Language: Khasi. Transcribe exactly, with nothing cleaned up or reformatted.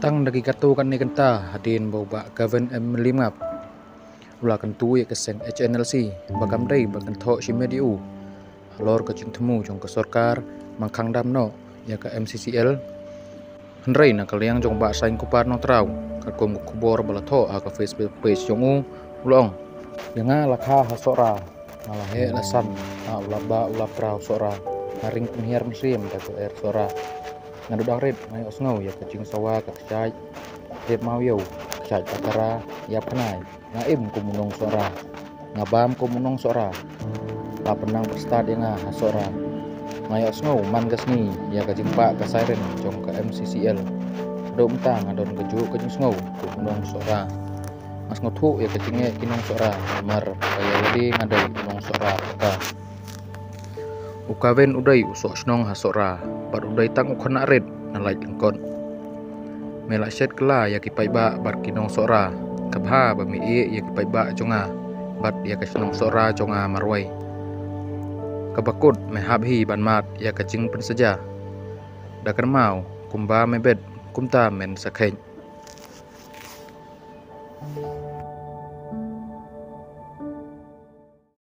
Tang da ki katto katne kynta hadien ba u Bah Kevin M Lymngap u la kyntu ïa ka seng H N L C ba kam dei ban kynthoh shimet ïa u halor ka jingthmu jong ka sorkar ban khang dam noh ïa ka M C C L. Hynrei na ka liang jong u Bah Saiñ Kupar Nongtraw, katkum ka khubor ba la thoh ha ka Facebook page jong u, u la ong: Ïa nga la kha ha Sohra, nga la heh la san ha u la bah u la pra u Sohra, nga ring pynhiar mynsiem da ka er Sohra. Nga dang rit, nga ïohsngew ïa ka jingsawa ka kshaid, tep maw ïew, kshaid patara, ïap khnai. Nga im kum u nong Sohra, nga bam kum u nong Sohra. La pynang pyrstad ïa nga ha Sohra. Nga ïohsngew man ka sngi ïa ka jingpah ka siren jong ka M C C L. Haduh mynta nga don kajuh ka jingsngew kum u nong Sohra. Nga sngewthuh ïa ka jingeh ki nong Sohra, namar ka ïa lade nga dei u nong Sohra paka. U Kevin u dei u soh shnong ha Sohra, bad u dei tang u khynnah rit na Laityngkot. Me la shet kylla ïa ki paidbah bad ki nong Sohra, ka bha ba me ïeh ïa ki paidbah jong nga bad ïa ka shnong Sohra jong nga marwei. Kaba kut me hap hi ban mad ïa ka jingpynshitom. Da kynmaw, kumba me bet, kumta men sa kheit.